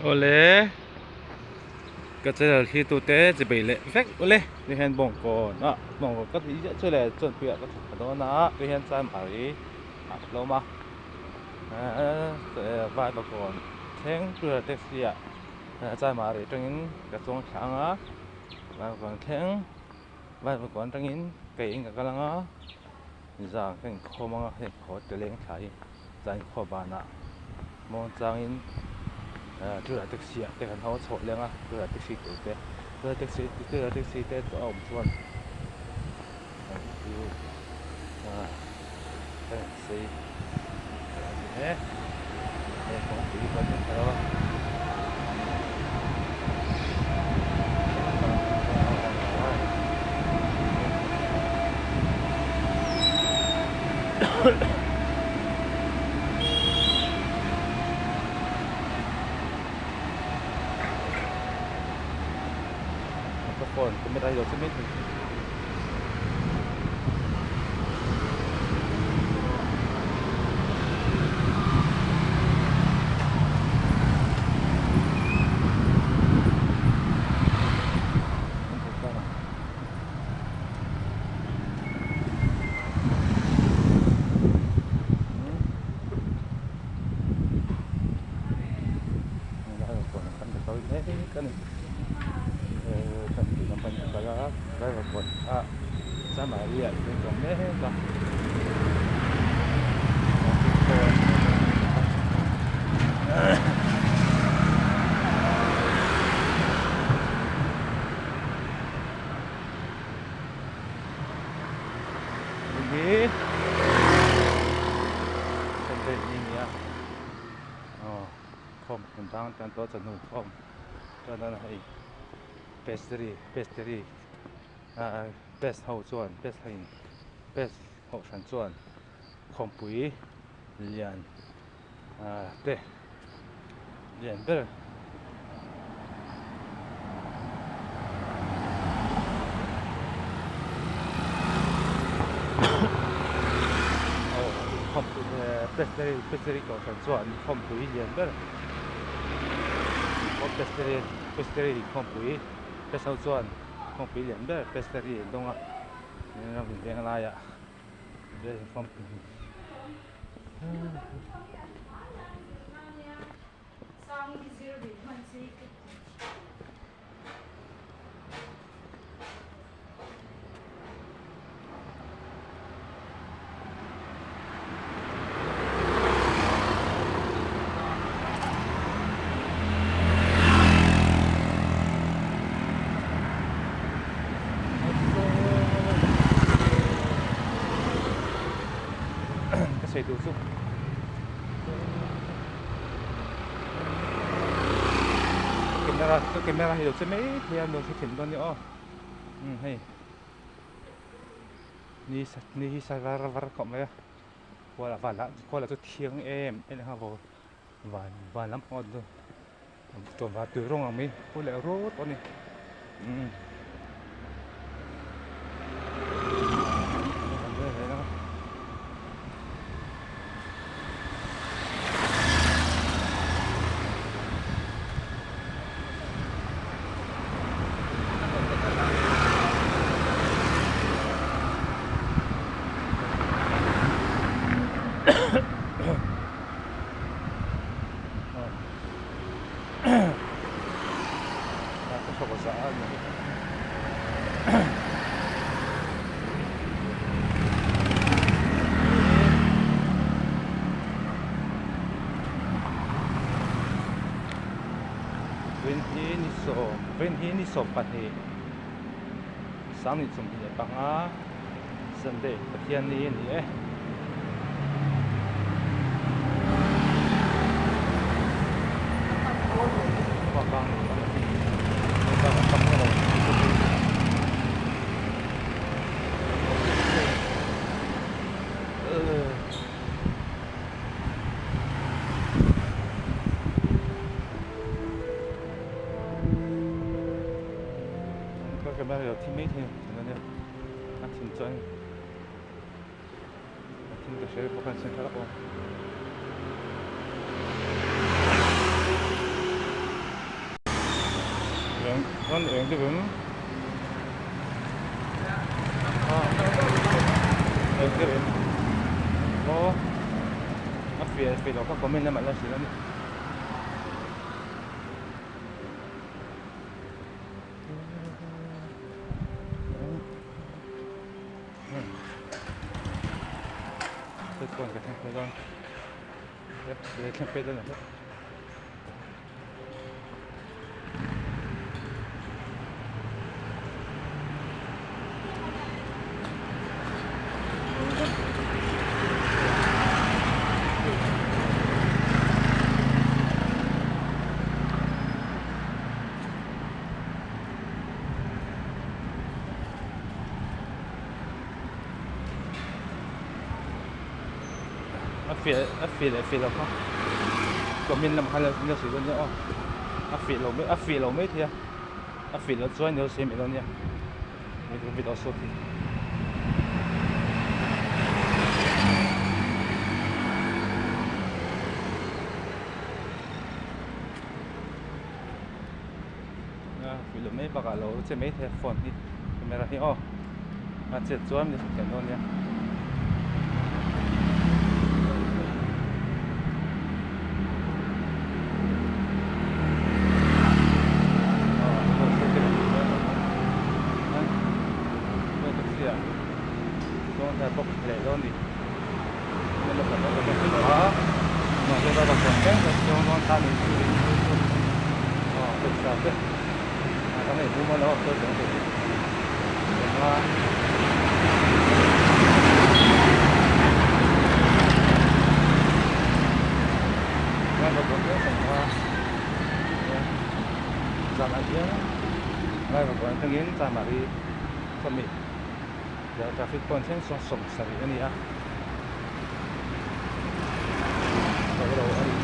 Awle ka channel hi tute chi bei leh vek ule ti hian bawngkawn ah bawngkawn ka tih ziah chu le chuan puiah ka thawk dawn a ti hian chanmari ah ka tlawm a ehh vaivakawn thleng tura taxi ah chanmari atangin ka chuang thla ang a vaivakawn thleng vaivakawn atangin kei in ka kal ang a zan ka inkhawm ang a hei haw te leng thla hi. Zan khua banah muang changin Twitter taxi ah te kan ho chhoh leng a, Twitter taxi tur te, Twitter taxi Twitter taxi te chu a awm chuan kan chu kan insei a ni e, hei kawngpui kan en thei a. Ka phone camera hi lo che mai thei. Hi Sunday ni nia aw khawm hmun dang tan tawh chawhnu khawm chuan a hei pastry pastry ah pest ho chuan pest ho in pest ho hran chuan khawmpui lian ah te lian ber. Presbyterian kohhran chuan khawmpui lian ber Presbyterian Presbyterian khawmpui Press ho chuan khawmpui lian ber Presbyterian dawng a ram veng laiah Ka sawi duh chu camera ka camera hi lo che mai thei a nuam hrethiam dawn nia aw umm hei ni ni hi sa var var khawp mai a khual a van lah khual lah chu thiang em em a vo van van lam pang chu tawm va tui rawng ang mai pawh leh rawt a ni umm. Vin hi ni 20 25 Sunday Pathian ni a ni e. A thin chuan a thin ka hre bawk a sin thlalak awm. eng rawn eng deuh em eng deuh em aw a fiah fiah loh kha comment lamah la hrilh a ni. A fiah a fiah leh fiah lo kha comment lamah khan lo sawi dawn nia aw a fiah lo mai a fiah lo mai thei a a fiah loh chuan lo sawi mai dawn nia video saw khi. A fiah loh mai bakah lo che mai thei a phone hi camera hi aw a chet chuan min hrethiam dawn nia. Traffic point thleng sawn 70 a ni a lo a ni.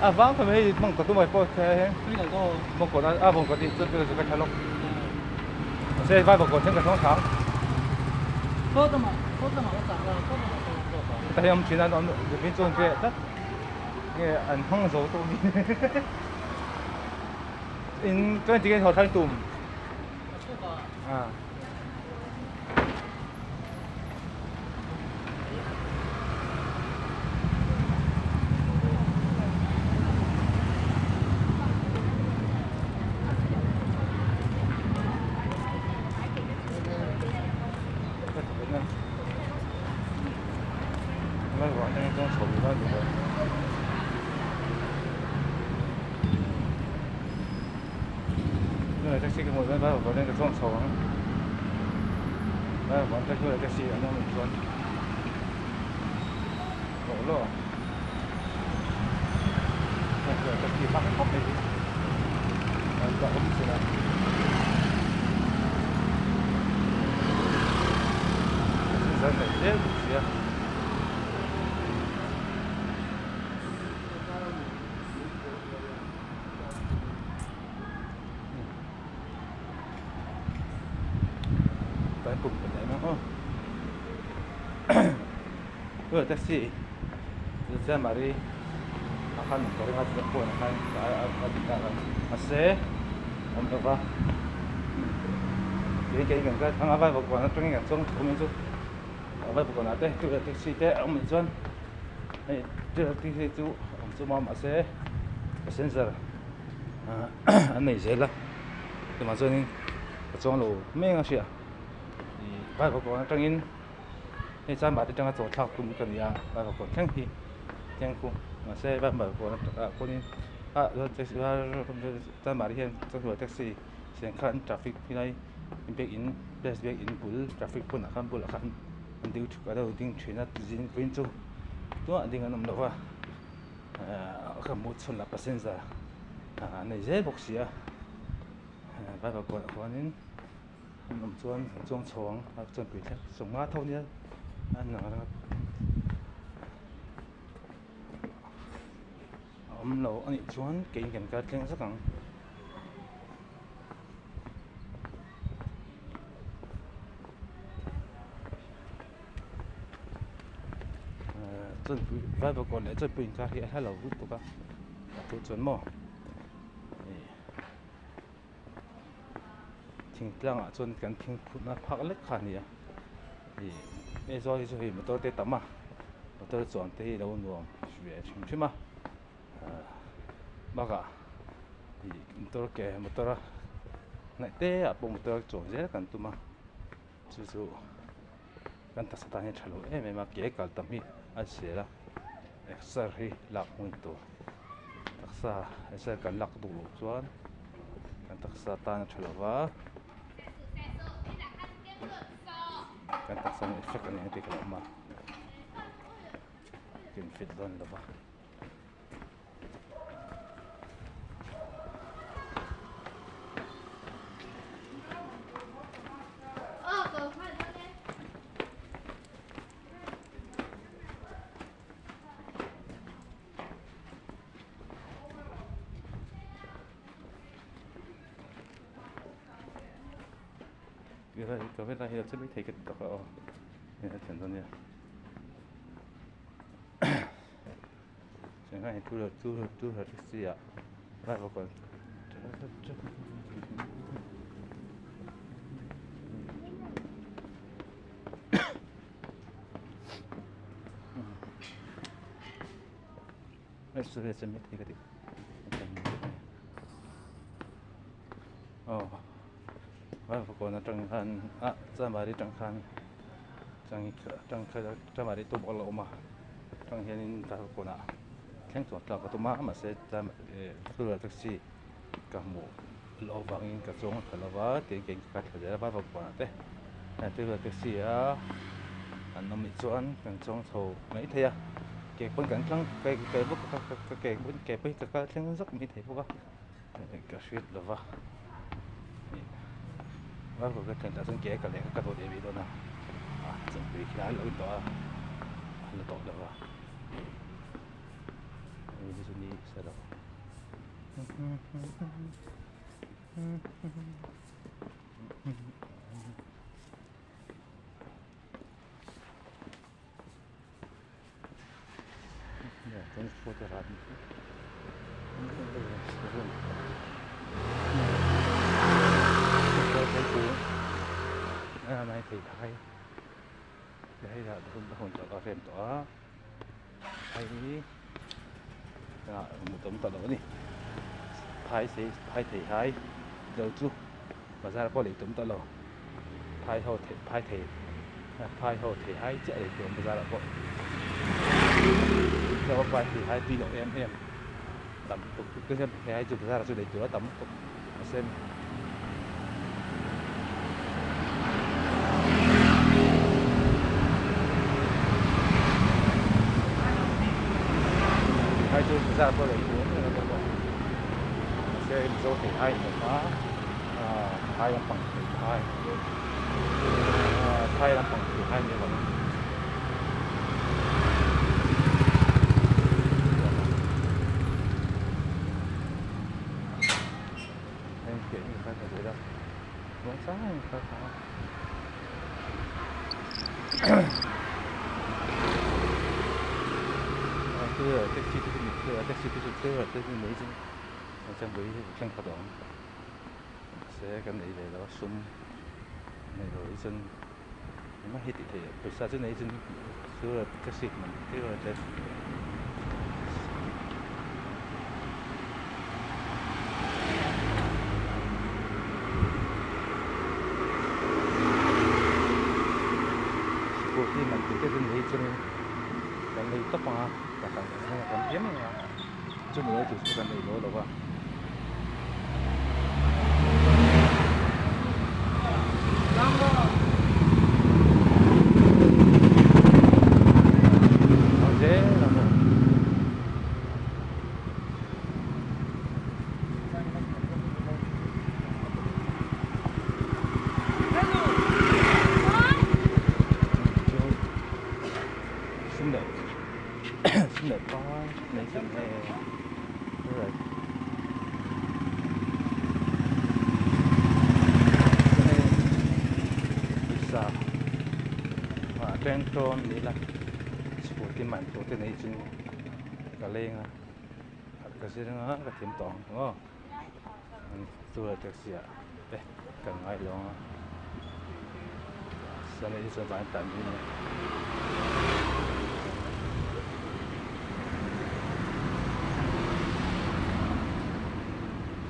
À vâng, phải mấy mong có tôi mày po thế. Mong có à mong có thì tôi tôi cái thằng sẽ vai vào còn thêm cái thông sáng. Tại em chỉ là nó bên trong kia tất nghe anh không giấu tôi in cái gì họ thay tùm à Chu taxi chu Chanmari a khan ka ring a chuan phone ah khan a ti ta a mahse awm lo va kei kei kan kal thlang a Vaivakawn atangin kan chuang thum in chu Vaivakawn ah te two wheeler taxi te a awm leh chuan hei two wheeler taxi chu awm chu awm a mahse passenger an nei zel a chuvang chuanin ka chuang lo mek a hria ih Vaivakawn atangin. Hei chuan mahni atanga chaw thlak tum ka ni a, Vaivakawn thleng hi thleng khu mahse Vaivakawn ah pawhin ah chuan mahni hian chawhnu taxi siam khan traffic helai biak in place biak in bul traffic hmunah khan bulah khan an ding a lo ding thin a zing vawiin chu tunah ding an awm lo va ahh ka hmuh chhun lah passenger an nei zel bawk si a Vaivakawn ah khuanin. An awm chuan an chuang chho ang a chuan tui thleng sawmnga tho nia an lang a awm lo a nih chuan keiin kan kal thleng zak ang. Chuan Vaivakawn leh Chawnpui inkar hi a hla lo lutuk a a thu chuan maw. Thingtlangah chuan kan thingphutna phak lek kha a ni a ih Aizawl hi chu hei motor te tam a motor chuan te hi a lo nuam ve hrim hrim a ah bakah ih motor ke motor a hnaih te ah pawh motor chuan zel kan tum a chu chu kan taksa tan hian a tha lo em em a ke kal tam hi a zel a exer hi lak hmun tur. Taksa exer kan lak duh loh chuan kan taksa tan a tha lo va, kan taksa hi effect a nei ang tih ka lo awm a, kin fit dawn lo va. Aw Vaivakawn atang khan ah Chanmari atang khan Chanmari tawp a la awm a atang hianin Vaivakawnah thleng chuan tlak a tum a mahse taxi ka hmuh loh avangin ka chuang thla lo va tin kei ka thla zel a Vaivakawnah te taxi a an awm nih chuan kan chuang chho mai thei a ke pawn kan tlang ke ke bawk ka ka ke pawn ke pawh hi ka kal thleng zawk mai thei bawk a ka hriat lo va Vaivakawn ka thlen tah chuan ke ka leh ka dawt leh mai dawn a champui khi a lo in tawh a a la tawh lo va hei hi chu ni se lo. Phai thei hai lo chu bazar pawh lei tum ta lo phai ho thei phai thei phai ho thei hai chiah lei tur bazar ah pawh chuan phai thei hai tui loh em em tam tuk tuk te thei hai chu bazar ah chu lei tur a tam tuk a sen. Hai chu bazar pawh lei tur em em a mahse mizo thei hai ni awm a ah phai lampang thei hai ah phai lampang thei hai ni awm. Two-wheeler taxi te chu taxi te chu two-wheeler te chu nei chu chuan bul hi thleng khat a awm mahse kan nei ve lo a sum nei lo hi chuan engmah hi tih theih loh pawisa chu nei chuan two-wheeler taxi man two-wheeler te scooty man tih te chu nei chuan kan nei tawp ang a ka kan kan piang ang a chumi lo tur chu kan nei lo lo va. Sum leh sum leh pai nei chu nge right pawisa ah train tawn ni ila scooty man tur te nei chu ka leng a ka zir anga ka thiam tawh ang aw chu taxi ah te ka ngai lo ang a chuan hei chuan vai tan ding a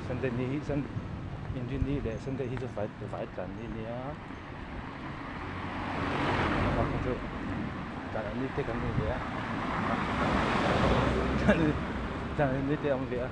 Sunday ni hi chuan inrinni leh Sunday hi chu vai vai tlan ni ania bakah chu tlan ni te kan nei ve a tlan ni te a awm ve a.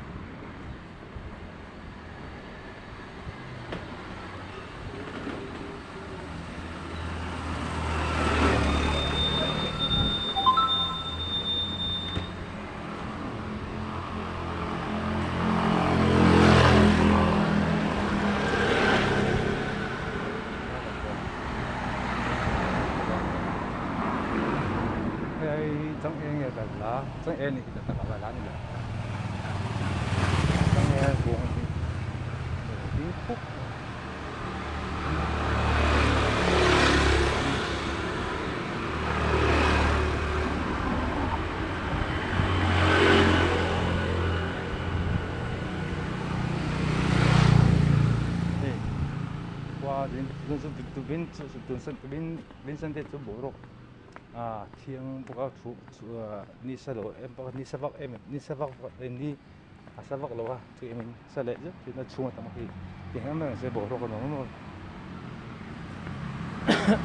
Hei changel buang hi a ding khup hei khua Vincent te chu boruak ah thiang bawk a thu ni sa lo em bawk a ni sa vak em ni sa vak vak ni a sa vak lo a chu em in sa leh zeuh thin a chhung a tam a khi ti hian mai se boruak a nuam em em.